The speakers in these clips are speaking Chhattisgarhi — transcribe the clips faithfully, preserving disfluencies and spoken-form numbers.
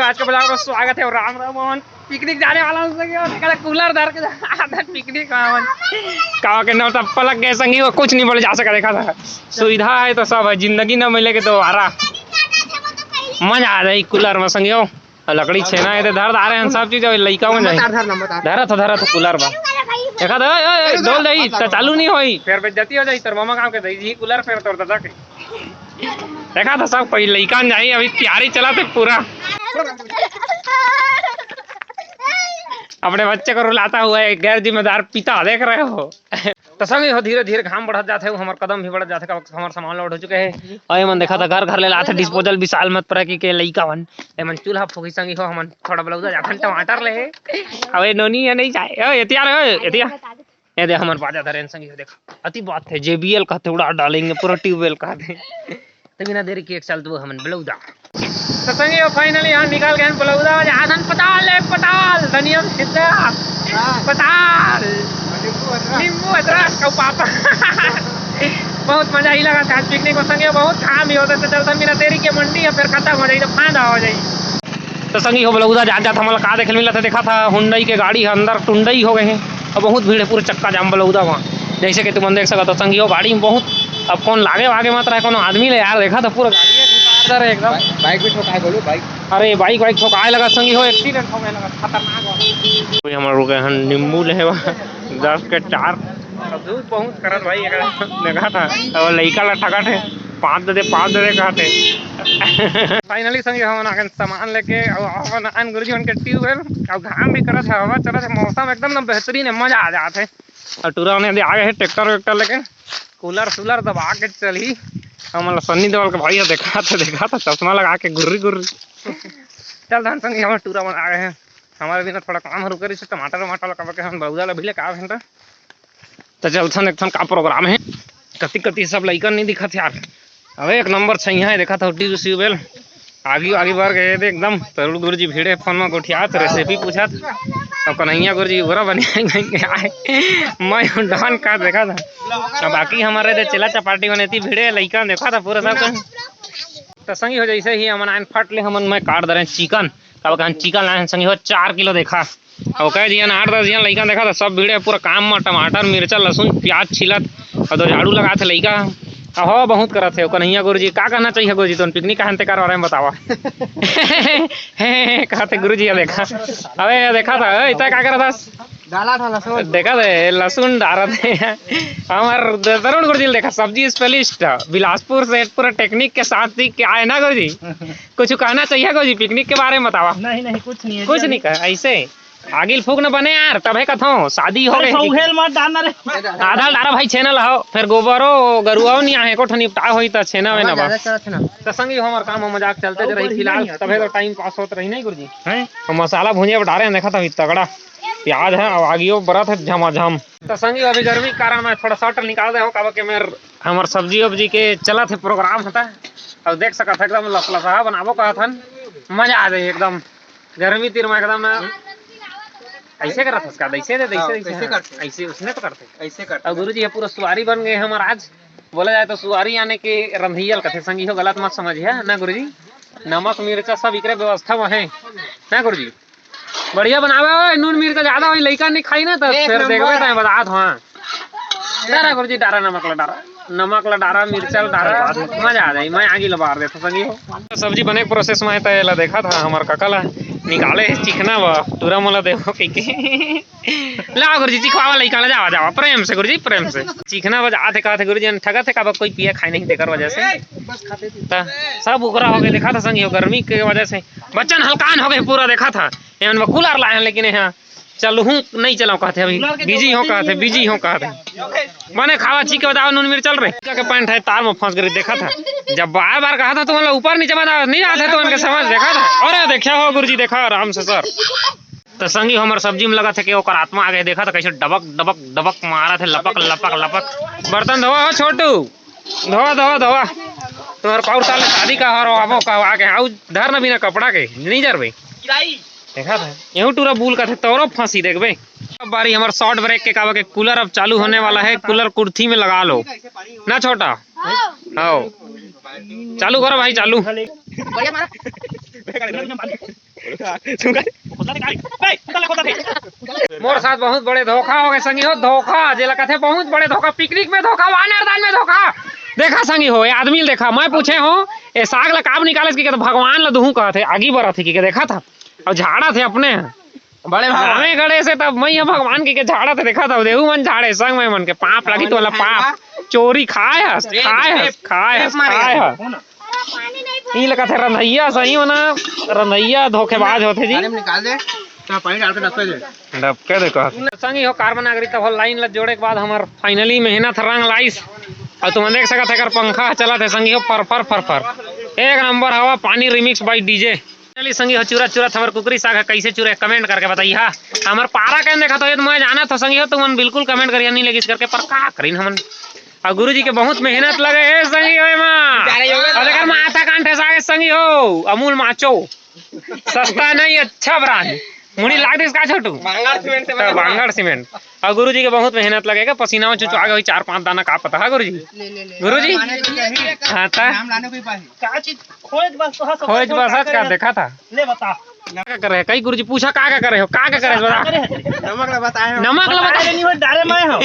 आज के vlog में स्वागत है और राम राम। हमन picnic जाने वाला हन संगी हो, देखा था cooler धर के जात हन picnic में हमन। का के नौ तब पलक गए संगी हो, कुछ नहीं बोले जा सका। देखा था सुविधा है तो सब है, जिंदगी न मिले के दोबारा। मजा आ जाए cooler में संगी हो। अउ लकड़ी छेना हे ते धर डारे हन सब चीज, अउ लइका मन नंबर जाही। तार धर, नंबर तार। धरत हो, धरत हो cooler बा। देखा त, ओए, ओए, ओए, डोल दही, त चालू नहीं होई। फेर बेइज्जती हो जाही, तोर ममा गाँव के दही जी cooler फेर तोर दादा के। देखा त सब कोई लइका मन जाही, अभी तैयारी चलत हे पूरा। अपने बच्चे को रुलाता हुआ एक गैर जिम्मेदार पिता, देख रहे हो। त संगी हो, धीरे-धीरे घाम बढ़त जाथे, अउ हमर कदम भी बढ़त जाथे, का हमर सामान load हो चुके हे। अउ एमन देखा था घर-घर ले लाथे disposal विशाल मत परा की के लइका मन। एमन चूल्हा फूकी संगी हो, हमन थोड़ा बलौदा जाथन टमाटर ले। अबे नोनी हे नहीं जाए। ओए, एतिया रे, ओए, एतिया। ये दे हमर बाजा धरे संगी हो, देखा। अति बात है, J B L कहते उड़ा डालेंगे, पूरा ट्यूबवेल कहते। त बिना देरी के एक चल दो हमन बलौदा। त संगी हो, finally हम निकल गए बलौदा, जाथन पताल ले, पताल, धनिया में छिद्दा। हाँ। पताल। नींबू अदरक। नींबू अदरक अउ पापड़। बहुत मजा ही लगा था आज picnic में संगी हो, बहुत काम भी होता, त चलथन बिना देरी के मंडी हे, फेर खतम हो जाही, त फायदा हो जाही। त संगी हो, बलौदा जात जात हमन ला का देखे ल मिलत हे, देखा था हुंडई के गाड़ी हे, अंदर टुंडई हो गए हे, अउ बहुत भीड़ हे, पूरा चक्का जाम बलौदा वहाँ। जैसे कि तुमन देख सकत हो संगी हो, गाड़ी में बहुत, अब कौन लागे वागे मत रहे कोनो आदमी ले यार, देखा था पूरा गाड़ी हे, एकदम। बाइक भी ठोका है, बोलो, बाइक। अरे बाइक वाइक ठोकाए लगा संगी हो, accident हो गए लगा, खतरनाक वाला। कोई हमर रुके हन नींबू लेहे बा, दस के चार। धूप बहुत करत भाई, एकरा देखा था, अब लइका ला ठगत हे, पाँच दे दे, पाँच दे दे कहत हे। Finally संगी हमन आ गए सामान लेके, अब अपन आन गुरुजी मन के ट्यूबवेल, अब घाम भी करत हे, हवा चलत हे, मौसम एकदम ना बेहतरीन हे, मजा आ जात हे। अउ टूरा मन आ गए हे ट्रैक्टर वैक्टर लेके, cooler सूलर दबा के चलही। हमन ला सन्नी देवल के भाई ह देखा था, देखा था चश्मा लगा के गुर्री गुर्री। चल धन संगी हमर टूरा मन आ गए हे। हमारे बिना थोड़ा काम रुके रहिस, टमाटर वमाटर लगा के हम बलौदा ला भी लेके आवे हन त। त चलथन, देखथन का program हे। कति कति सब लइका नहीं दिखत यार। अबे एक नंबर छैया हे, देखा था ट्यूबवेल। आगी आगी बर गए थे एकदम। तरुण गुरुजी भिड़े फोन में गोठियात, recipe पूछत। अउ कन्हैया गुरुजी बोरा बने आए। मैं डॉन का देखा था। अब बाकी हमारे दे चेला चपाटी बने थी भिड़े लइका देखा था पूरा सब कुछ। त संगी हो जैसे ही हमन आयन फट ले हमन मैं काट दरें chicken। काबर कहन chicken लायन संगी हो चार किलो देखा। अउ कह दियन आठ दस झन लइका देखा था सब भिड़े पूरा काम में टमाटर, मिर्चा, लहसुन, प्याज छीलत अउ दो झाड़ू लगात हे लइका। अहो बहुत करत हे। कन्हैया गुरुजी का कहना चाहिए गुरुजी, तुम picnic कहन ते कर बारे में बतावा। हे, हे, कहते गुरुजी ये देखा। अबे ये देखा था, ए, इतना का करत हस? डाला था लहसुन। देखा थे, लहसुन डालत हे। हमर तरुण गुरुजी ल देखा, सब्जी specialist, बिलासपुर से पूरा technique के साथ सीख के आए ना गुरुजी। कुछ कहना चाहिए गुरुजी, picnic के बारे में बतावा। नहीं, नहीं, कुछ नहीं है कुछ जी, नहीं अभी कहा, ऐसे आगिल फूक न बने यार, तभे कथो शादी हो अरे, गई। सौहेल मत डालना रे। आधा डारा भाई छेना लाओ, फिर गोबरो गरुआ नहीं आहे, एको ठो निपटा होई त छेना वेना बा। ज्यादा चलत हे ना। त संगी हमर काम में मजाक चलते रही फिलहाल, तभे तो time pass होत रही नहीं गुरुजी। हैं? हम मसाला भुंजिया डारे हैं, देखा था तगड़ा प्याज है, अब आगियो बरत है झमाझम। त संगी अभी गर्मी के कारण मैं थोड़ा short निकाल दे हूँ, काबर के मेर हमर सब्जी उब्जी के चलत हे program होता। अब देख सकत है एकदम लसलसा बनाबो कहत हन, मजा आ जाए एकदम। गर्मी तीर में एकदम ऐसे करत हस का? ऐसे दे, ऐसे, हाँ, ऐसे, ऐसे हाँ। करते हैं। ऐसे उसने तो करते। ऐसे करते अब हैं। गुरुजी ये पूरा सुवारी बन गए हमर आज। बोला जाए तो सुवारी यानी कि रंधैया ल कथे संगी हो, गलत मत समझिए ना गुरुजी। नमक मिर्चा सब इकरे व्यवस्था में है ना गुरुजी? बढ़िया बनावे हो, नून मिर्चा ज्यादा होई, लइका नहीं खाई ना, त एक फिर नंबर। देखबे त बतात हो। डारा गुरुजी, डारा नमक ला डारा, नमक ला डारा, मिर्चा ला डारा, मजा आ जाई। मैं आगी ला बार देता संगी हो। सब्जी बने के process में है, त एला देखा था हमर काका ला निकाले हे चिखना बा, टूरा मोला देवो कहिके। ला गुरुजी, चिखवावा लइका ला, जावा, जावा, प्रेम से गुरुजी, प्रेम से। चिखना बा जात हे, कहत हे गुरुजी, ठगत हे का बा, कोई पिया खाए नहीं तेकर वजह से। त सब उकरा हो गए, देखा था संगी हो, गर्मी के वजह से बच्चन हलकान हो गए पूरा, देखा था। एमन में cooler लाए हैं, लेकिन यहाँ चलहूँ नहीं चलाऊँ कहते, अभी busy हो कहते, busy हो कहते। मने खावा चीख के बताओ, नून मिर्च चल रहे। के पैंट है, तार में फंस गई, देखा था। जब बार बार कहा था तो मतलब ऊपर नीचे मत आओ, नहीं आता तो उनके समझ, देखा था। अरे देखा हो गुरुजी, देखा आराम से सर। तो संगी हमर सब्जी में लगा था कि ओकर आत्मा आ गए, देखा था कैसे डबक डबक डबक मारा थे, लपक लपक लपक। बर्तन धोवा हो छोटू, धोवा धोवा धोवा। तुम्हारे पाउर साल शादी का हो रहा, वो का आके आउ धर ना बिना कपड़ा के, नहीं जरबे। देखा था, यहू टूरा बुल का थे, तोरो फांसी देखबे। अब बारी हमर short break के, काबा के cooler अब चालू होने वाला है, cooler कुर्थी में लगा लो ना छोटा। हाँ। चालू करो भाई, चालू। बढ़िया मारा। मोर साथ बहुत बड़े धोखा हो गए संगी हो, धोखा जेला कथे बहुत बड़े धोखा, पिकनिक में धोखा, वानरदान में धोखा। देखा संगी हो, ये आदमी ल देखा, मैं पूछे हो, ए साग ला काब निकाले कि, तो भगवान ला दुहू कहत हे, आगी बरत हे कि, देखा था, अउ झाड़ा थे अपने। बड़े भाई। हमें गड़े से तब मैं ये भगवान की के झाड़ा थे, देखा था, देहू मन झाड़े संग में मन के पाप लगी तो वाला पाप। चोरी खाए हस, खाए हस, खाए हस, खाए हस। ई लगा थे रंधैया सही होना, रंधैया धोखेबाज होते जी। अरे निकाल दे, तो पानी डाल के रख दे। डबके दे कह। संगी हो, कार्बन नागरिक तब लाइन ला जोड़े के बाद हमर finally मेहनत रंग लाइस। अउ तुम देख सकत हे, एकर पंखा चलत हे संगी हो, फर फर फर फर। एक नंबर हवा पानी remix by DJ। चलिए संगी हो, चुरा चुरा थवर कुकरी साग ह कइसे चुरे, comment करके बताइहा। हमर पारा कन देखत हो, ये तो मैं जानत हो संगी हो, तुमन बिल्कुल comment करिया नहीं लगिस करके, पर का करिन हमन। अउ गुरुजी के बहुत मेहनत लगे हे संगी हो एमा। अउ एकर माथा कान ठेसा गे संगी हो, अमूल माचो। सस्ता नहीं, अच्छा brand। मुड़ी लाग दिस का छोटू? बांगड़ सीमेंट से त बना। बांगड़ सीमेंट। अउ गुरुजी के बहुत मेहनत लगे हे, पसीना में चुचवा गे होही चार पांच दाना, का पता है गुरुजी? ले, ले, ले। गुरुजी? माने तो कहीं हाँ, त? नाम लाने कोई पाही। का चीज? खोज बस, तो हंस, खोज खोज बस, का आज का करे? देखा था? ले बता। का करे? कई गुरुजी पूछा, का का करे हो? का का करे हो? बता। करे है तेरे? नमक ला बताए हो। नमक ला बताए बताए। नहीं हो, डारे मैं हूँ।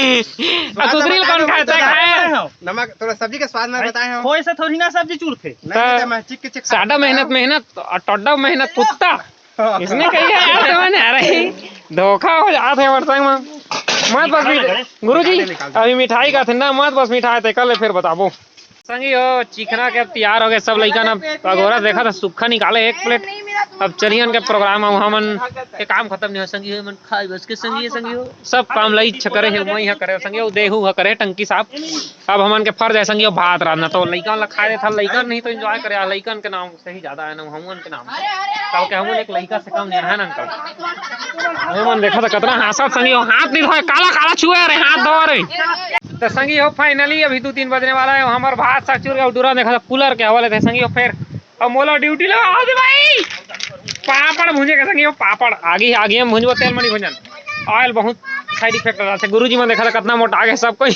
आ, कुकरी कौन खाए? तै खाए? मैं हूँ। नमक, थोड़ा सब्जी के स्वाद में बताए हो। खोए से थोड़ी ना सब्जी चूर थे। नहीं, त तो मैं चिक के चिक सादा मेहनत, मेहनत, और टड्डा मेहनत, कुत्ता। हाँ। इसने कही है यार, तो मैंने, अरे, धोखा हो जात हे हमर संग में। मत बस निकाल मिठ-, दे। गुरुजी, निकाल दे। अभी मिठाई का थे ना, मत बस मिठाई थे, कल फिर बताबो। संगी हो, चिकना के अब तैयार हो गए सब लइका ना। अगोरा देखा था, सुक्खा निकाले एक plate। अब चलियन के program, अब हमन के काम खत्म नहीं हो संगी हो, मन खाए बस के संगी है, संगी हो। सब काम लई छ करे है, मैं यहाँ करे संगी हो, देहू ह करे टंकी साफ। अब हमन के फर्ज है संगी हो भात रांधना, तो लइका ला खाए देथा, लइका नहीं तो enjoy करे, आ लइकन के नाम सही ज्यादा है ना, हमन के नाम। तब के हमन एक लइका से कम नहीं है ना अंकल। हमन देखा था कितना हांसत संगी हो, हाथ नहीं धोए, काला काला छुए रे, हाथ धो रे। तो संगी हो, finally अभी दो तीन बजने वाला है, हमर भात साग चूर के डूरा देखा था, cooler के हवा लेते संगी हो, फिर अब मोला duty लगा दे भाई। पापड़ भूंजे के संगी हो, पापड़ आगी, आगी हम भूंजबो, तेल मनी भूंजन। Oil बहुत side effect रहता है। गुरुजी मन देखा था कितना मोटा आगे सब कोई।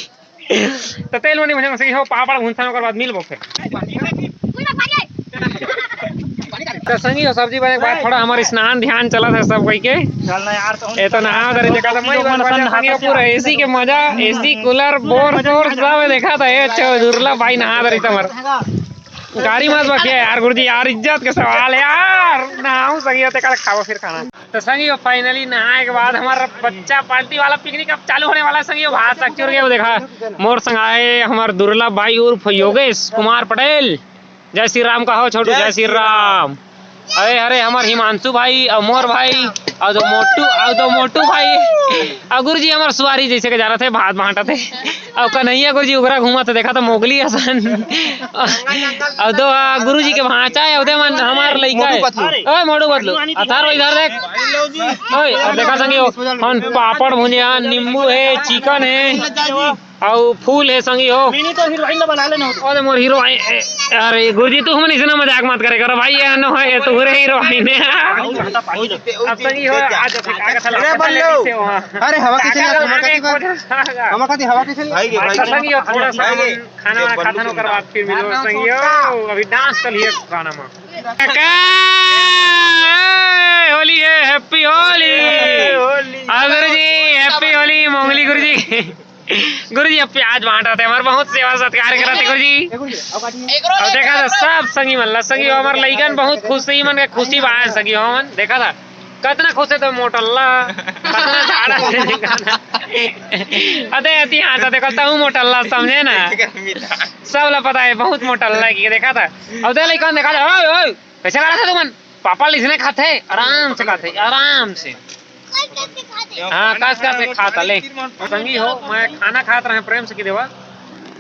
तो तेल मनी भूंजन संगी हो, पापड़ भूंजथन, ओकर बाद मिलबो फिर। तो संगी हो, सब्जी बने के बाद थोड़ा हमर स्नान ध्यान चलत है सब कोई के। चल ना यार, तो ये तो नहा दरी देखा था, मैं मन संगी हो, पूरा AC के मजा, AC, cooler, बोर, बोर सब देखा था। ये अच्छा दुर्लभ भाई नहा दरी तमर। गाड़ी मत बकिया यार गुरुजी यार, इज्जत के सवाल है यार। नहाऊं संगी हो, तेकर खाबो फिर खाना। तो संगी हो, finally नहाए के बाद हमारा बच्चा party वाला picnic अब चालू होने वाला है। संगी हो, भात साग चूर गए, वो देखा मोर संग आए हमार दुर्लभ भाई उर्फ योगेश कुमार पटेल। जय श्री राम कहो छोटू, जय जय श्री श्री राम। अरे, अरे, हमार हिमांशु भाई, अउ मोर भाई, अउ दो मोटू, अउ दो मोटू भाई, अउ गुरुजी हमार सुवारी जैसे के जाना थे, भात बांटा थे। अउ कन्हैया गुरुजी उगरा घूमा थे, देखा था मोगली असन। अउ दो, आ, गुरुजी के भांचा है, उदय मन हमार लइका है। मोटू पतलू। ओए, मोटू पतलू, अथार इधर देख। ओए, अब देखा संगी हो, हम पापड़ भुंजे, नींबू है, chicken है। अउ फूल हे संगी हो। मिनी तो हीरोइन ला बना लेना होता। अरे मोर हीरोइन, ए, अरे गुरुजी, तू हमन इसने मजाक मत करे करो भाई, ये नो है, ये तो हुरे हीरोइन है। अब संगी हो, आज ऐसे का, का, अरे बल्लू। अरे हवा कैसे नहीं आती? हमारे खाती हवा कैसे नहीं? भाई के, भाई के। संगी हो, थोड़ा सा भाई के। खाना वाना खाता ना, ओकर बाद फिर मिलो संगी हो। अभी dance चलिए गाना में। का, ए, होली है, happy होली। होली। आ गुरुजी, happy होली, मोंगली गुरुजी। गुरुजी, अब प्याज बांटत हे, हमार बहुत सेवा सत्कार करत हे गुरुजी। अब देखा था सब संगी मन ला, संगी हो, हमार लइकन बहुत खुशी मन के खुशी बा संगी हो मन। देखा था कतना खुश हे तो मोटल्ला, कतना झाड़ा से निकाला। अदे अति हाँसा देखो, तहु मोटल्ला समझे ना। सब ला पता है बहुत मोटल्ला है कि देखा था। अब दे लइकन देखा था, ओए, ओए, कैसे करा था तुमन? पापड़ इसने खाते, आराम से खाते, आराम से। हाँ, कस कस के खाता, ले। संगी हो, मैं खाना खात रहे प्रेम से कि देवा।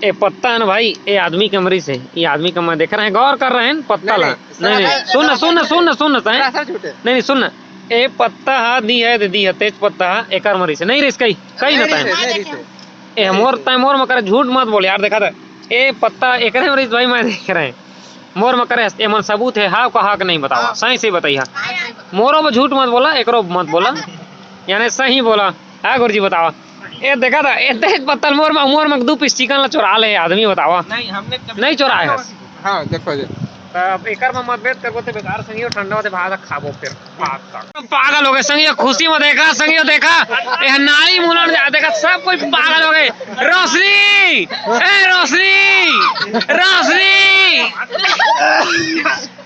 ए पत्ता है ना भाई, ए आदमी के मरीज है। ये आदमी का मैं देख रहे हैं, गौर कर रहे हैं पत्ता ला। नहीं, नहीं, नहीं, नहीं, सुन ना, सुन ना, सुन ना, सुन ना, सुन ना, तैं। थोड़ा सा छूटे। नहीं, नहीं, सुन ना। ए पत्ता हा दी है, दे दी है, तेज पत्ता हा, एकर मरीज है। नहीं रिस कई, कई ना नहीं तैं। रिस है, नहीं रिस है। ए मोर, तैं मोर में करे झूठ मत बोल यार, देखा था। ए पत्ता एकरे मरीज भाई मैं देख रहे हैं। मोर में करे, एमन सबूत है, हाव का हाव के नहीं बतावा, हाँ। सही से बताइहा। मोरो में झूठ मत बोला, एकरो मत बोला, यानी सही बोला। हाँ गुरुजी बतावा, ए देखा था, ए तेज पत्तल मोर में, मोर में दू piece chicken ला चोरा ले आदमी, बतावा। नहीं, हमने कभी नहीं चोराए हस। हाँ, देखो जी। अब एकर म मतभेद करबो ते बेकार संगी, ठंडा होते भात खाबो फिर। पागल हो गए संगी, खुशी में देखा संगी, देखा ये नाली मुलन जा, देखा सब कोई पागल हो गए। रोशनी, ए रोशनी, रोशनी,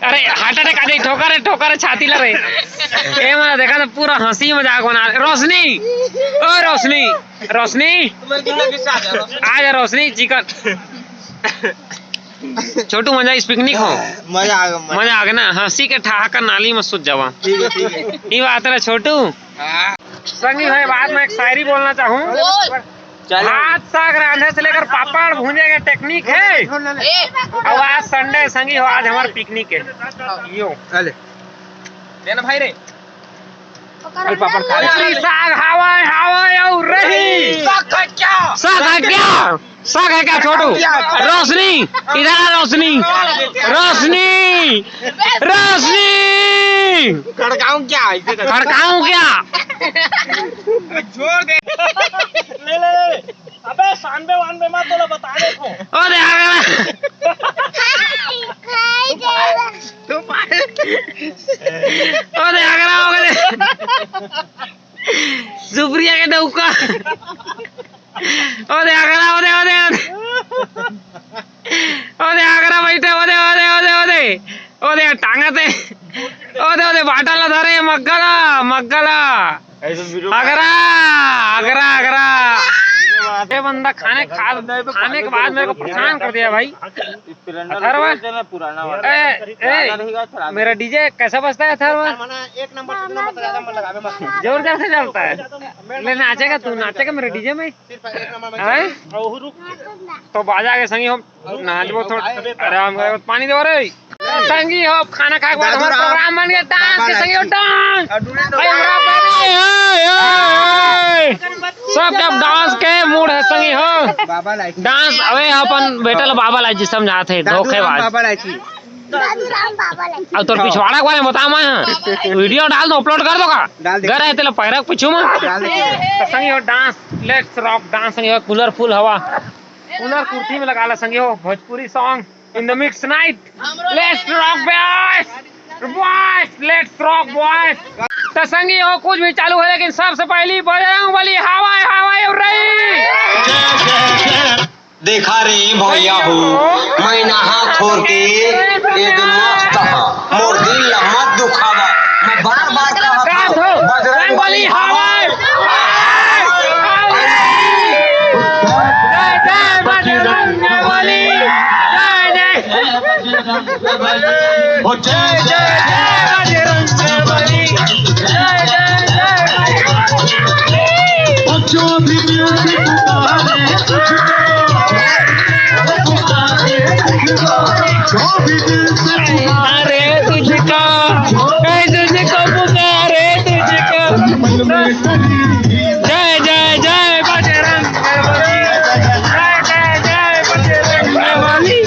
अरे हार्ट अटैक आ जाए, ठोकर है, ठोकर है, छाती ला रे। ए माँ देखा तो पूरा हंसी मजाक बना रहे। रोशनी, ओ रोशनी, रोशनी, आ जा रोशनी, चिकन। छोटू, मजा इस पिकनिक हो। मजा आ गया, मजा। मजा आ गया ना, हंसी के ठहाका नाली में सुत जावा। ठीक है, ठीक है। ये बात है छोटू। हाँ। संगी भाई, बाद में एक शायरी बोलना चाहूँ। चलो। भात साग रांधे से लेकर पापड़ भूंजे के टेक्निक है। ए, और आज संडे संगी हो, आज हमारा पिकनिक है। यो। अले। देना भाई रे। अरे पापड़ खा ले। अरे साग हवाए, हवाए और रही। साग है क्या? साग है क्या? साग है क्या छोटू? रोशनी, इधर आ रोशनी। रोशनी, रोशनी। खड़काऊं क्या? ऐसे कर। खड़काऊं क्या? छोड़ दे। ले, ले, ले। अबे सानबे वानबे मत, तोला बता दे को। ओ दे आ गया। तू पाए। ओ दे आ गया, ओ दे। सुप्रिया के डौका। ओ दे आ गया, ओ दे, ओ दे, ओ दे। ओ दे आ गया बैठे, ओ दे, ओ दे, ओ दे, ओ दे। ओ दे टांगा ते। ओ दे, ओ दे बाटा ला धरे, मग्गला, मग्गला। अगरा, अगरा, अगरा। ये बंदा खाने खा, खाने के बाद मेरे को परेशान कर दिया भाई। अथर्व, ए, ए, मेरा डीजे कैसा बजता है अथर्व? एक नंबर से, दो नंबर से ज्यादा मन लगावे मत। जोरदार से चलता है। ले नाचेगा तू, नाचेगा मेरे डीजे में? सिर्फ एक नंबर में। हैं? तो बाजा के संगी हम नाचबो थोड़ा, आराम से पानी दे रे। संगी हो, खाना खाए के बाद हमारा प्रोग्राम बन गया डांस के संगी हो, डांस। भाई, हमरा ए, ए, ए, ए। सबके अब डांस के मूड है संगी हो। बाबा लाइची। डांस, अबे अपन बेटा ला बाबा लाइची समझात हे, धोखेबाज। बाबा लाइची। अब तोर पिछवाड़ा के बारे में बता, मैं वीडियो डाल दो, अपलोड कर दो का? डाल दे। घर है तेला पैरक पूछू मैं। डाल दे। तो संगी हो डांस, लेट्स रॉक डांस संगी हो, कूलर फुल हवा। कूलर कुर्सी में लगा ला संगी हो, Bhojpuri song in the mix night. Let's rock boys, boys, let's rock boys. तो संगी हो कुछ भी चालू है, लेकिन सबसे पहली बजरंग बली हवाए हवाए उड़ रही। देखा रे भैया हो, मैं नहा खोर के एकदम मस्त हा, मोर दिल ला मत दुखावा। मैं बार बार कहत हूँ, बजरंग बली हवाए। जय जय बजरंग बली, जय जय। ओ जय जय जय बजरंग बली, जय जय जय बजरंग बली। ओ जो भी दिल से पुकारे तुझको, पुकारे तुझको, जो भी दिल से पुकारे तुझको, ऐसे तुझको पुकारे तुझको। जय जय जय बजरंग बली, जय जय जय बजरंग बली।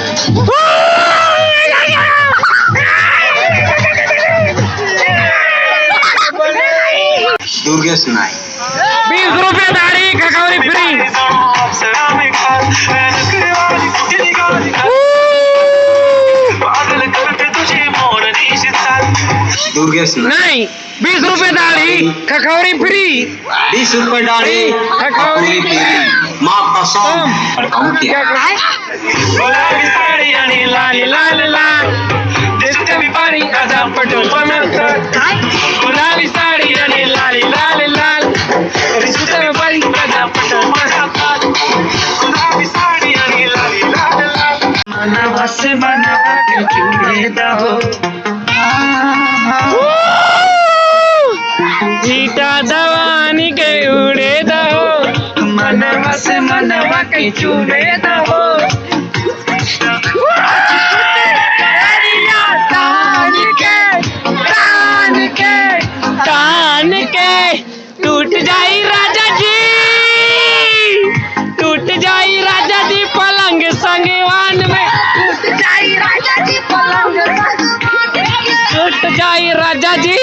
दुर्गेश नाई। बीस रुपये दाढ़ी, खखौरी फ्री। दुर्गेश नाई। नहीं। बीस रुपये दाढ़ी, खखौरी फ्री। बीस रुपये दाढ़ी, खखौरी फ्री। माँ कसम। और कहूँ क्या? गुलाबी साड़ी आणि लाली लाल लाल, दिसते मी पाणी काजा पटोल बनवतात. गुलाबी साडी आणि लाली लाल लाल, दिसते मी पाणी काजा पटोल बनवतात. गुलाबी साडी आणि लाली लाल लाल. मनवा से मनवा के जुड़े दहो. ईटा दवानी के उड़े दहो, मनवा से मनवा के चूड़े दहो. तान के, तान के, तान के. टूट जाई राजा जी, टूट जाई राजा जी पलंग संगवान में, टूट जाई राजा जी पलंग संगवान में, टूट जाई राजा जी.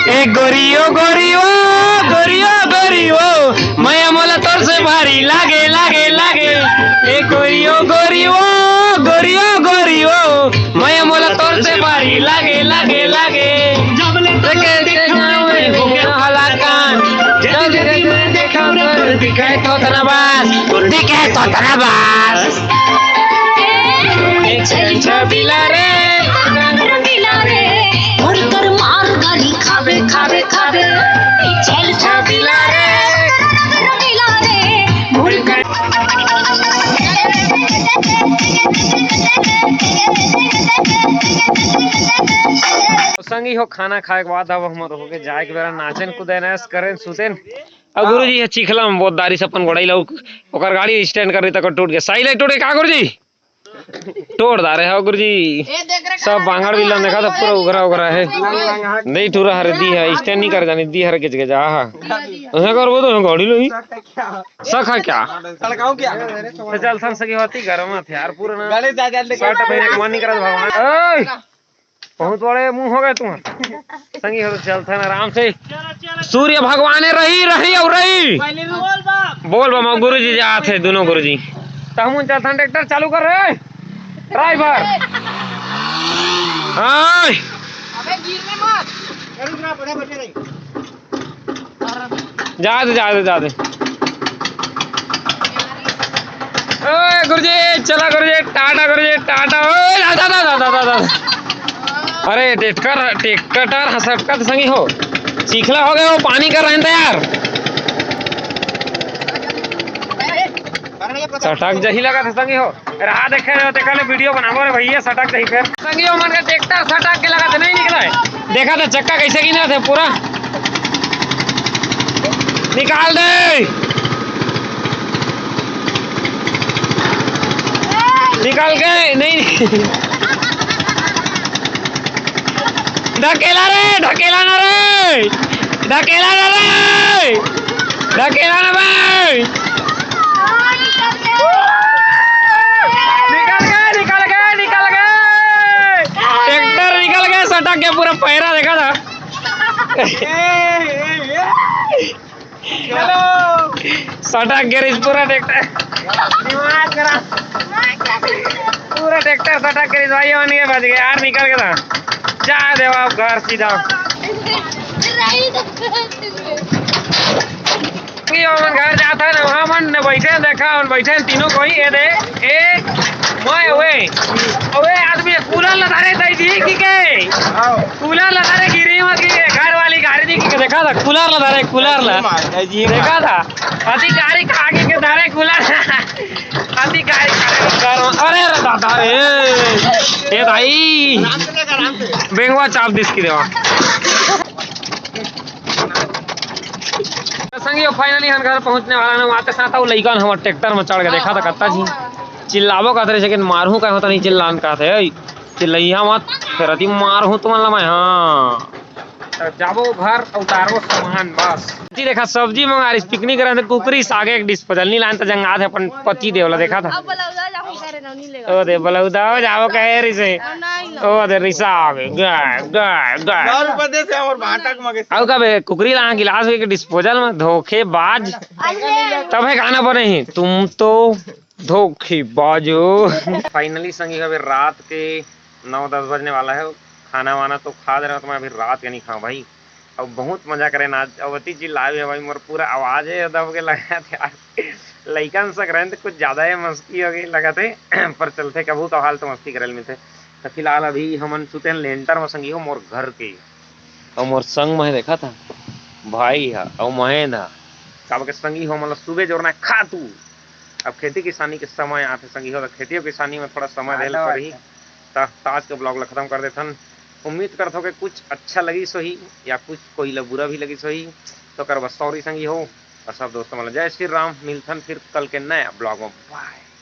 ए गोरी ओ गोरी ओ, गोरी ओ गोरी ओ, मया मोला तोर से भारी लागे, लागे, लागे। ए गोरी ओ गोरी ओ, गोरी ओ गोरी ओ, मया मोला तोर से भारी लागे, लागे, लागे। जब ले देखे ते जावे हो गया हलाकान, जब ले मैं देखा तोर दिखे तो तनबास, तोर दिखे तो तनबास। ए, चल छबिला रे, रंगीला रे, मोर कर मार गाली खाबे, खाबे, खाबे। चल छबिला रे, रंगीला रे, मोर कर संगी हो, खाना खाए के बाद अब हमर हो के जाए के बेरा, नाचेन, कूदेन, ऐश करेन, सुतेन। अब गुरुजी ह चिखला में बोतदारी से अपन गोड़ाई ला, ओकर गाड़ी स्टैंड कर रही, तक टूट गया। साइड ले टूट गया का गुरुजी? तोड़ डारे हो गुरुजी। ए, देख रे, सब बांगड़ बिल्ला देखा था, पूरा उघरा उघरा है। नहीं टूरा हर दी है, स्टैंड नहीं कर जानी दी हर गिज गिजा। हाँ, ऐसा कर वो तो गाड़ी लो ही। शक है क्या? सड़काओ क्या? तो चल थन सकी होती गरम है यार, पूरा ना। गाड़ी जा, जा, शर्ट पहने के मन नहीं करत भगवान। ओए! बहुत बड़े मुंह हो गए तुम्हारे। संगी हो तो चलथन आराम से। सूर्य भगवान रही, रही और रही। बोल बम। बोल बम, गुरुजी जात है, दोनों गुरुजी। तो हम चलथन, ट्रैक्टर चालू कर रे। ड्राइवर। आय। अबे गिरने मत। रुक ना, बढ़िया बैठे रही। जा दे, जा दे, जा दे। ओए गुरुजी, चला गुरुजी, टाटा गुरुजी, टाटा। ओए, जा, जा, जा। अरे, ट्रैक्टर, ट्रैक्टर हसटका तो संगी हो। चिखला हो गया, वो पानी कर रहे हैं यार। सटक जही लगा था संगी हो। राह देखे रहे हो, तेकर ले वीडियो बनाबो रे भैया, सटक जाही फेर। संगियो मन के ट्रैक्टर सटक के लगा थे, नहीं निकला है। देखा था चक्का कैसे गिना थे पूरा। निकाल दे। निकाल के, नहीं। ढकेला रे, ढकेला ना रे, ढकेला ना रे, ढकेला ना भाई। निकल गए, निकल गए, निकल गए। ट्रैक्टर निकल गए, सटक के पूरा पैरा देखा था। चलो। सटक गैरेज पूरा ट्रैक्टर। दिमाग खराब। पूरा ट्रैक्टर सटक गैरेज भाई, बन गए, बच गए यार, निकल के था। जा देवा आप घर सीधा। कि हमन घर जात हन, वहाँ मन न बैठे, देखा, हमन बैठे हन तीनों कोई, ए दे, ए, मैं, ओए, ओए, आदमी कूलर ला धरे दई दी कि के? आओ। कूलर ला धरे गिरी मत कि के, घर वाली गाड़ी दी कि के, देखा था, कूलर ला धरे, कूलर ला। मार, जी, मार। देखा था, अधिकारी का आगे के धरे कूलर, अधिकारी का आगे के धरे, अरे रे दादा रे, ए भाई, आराम से लेकर, आराम से। बेंगवा चाप दिस की देवा। तो संगियो, finally हम घर पहुंचने वाला ना, आते साथ वो लइका न हमर ट्रैक्टर में चढ़ के देखा था कत्ता जी चिल्लाबो कहत रहे, लेकिन मारहूं कहे होता नहीं चिल्लान कहत है, "ओए, चिल्लइहा मत, फेर अति मारहूं तुमन ला मैं, हाँ।" तो जाबो घर, उतारबो सामान बस। जी देखा, सब्जी मंगा रही, पिकनिक करे, कुकरी सागे एक डिस्पोजल नहीं लान, तो जंगात है अपन पति देवला देखा था। अब बलौदा जाहूं करे, नौनी लेगा। ओ दे, बलौदा हो जाओ कहे रिसे। नहीं, नहीं। ओ दे, रिसा आवे। गाय, गाय, गाय। दारू बदे से और भाटक मगे। अउ का बे, कुकरी ला गिलास के डिस्पोजल में धोखेबाज। अरे। तब है गाना बने ही, तुम तो धोखेबाज हो। Finally संगी, अबे रात के नौ दस बजने वाला है। खाना वाना तो खा दे रहा हूँ, तो मैं अभी रात के नहीं खाऊँ भाई। अब बहुत मजा करे ना आज, अब अति चिल्लाए हुए भाई, मोर पूरा आवाज है दब के लगा थे यार। लइकन सक रहे तो कुछ ज्यादा ही मस्ती हो गई लगा थे। पर चलते कभू कभाल तो मस्ती करे मिलते। तो फिलहाल अभी हमन सुते हैं लेंटर में संगी हो मोर घर के। और मोर संग में देखा था भाई हा, और महेंद्र हा। काबर के संगी हो, मतलब सुबह जोरना खा तू। अब खेती किसानी के समय आथे संगी हो, तो खेती किसानी में थोड़ा समय देल पड़ही। त आज के ब्लॉग ला खत्म कर देथन। उम्मीद करत हो कि कुछ अच्छा लगिस होही या कुछ कोई ला बुरा भी लगिस होही, तो ओकर बर सॉरी संगी हो। और सब दोस्तों मन ला जय श्री राम, मिलथन फिर कल के नया ब्लॉग में। बाय।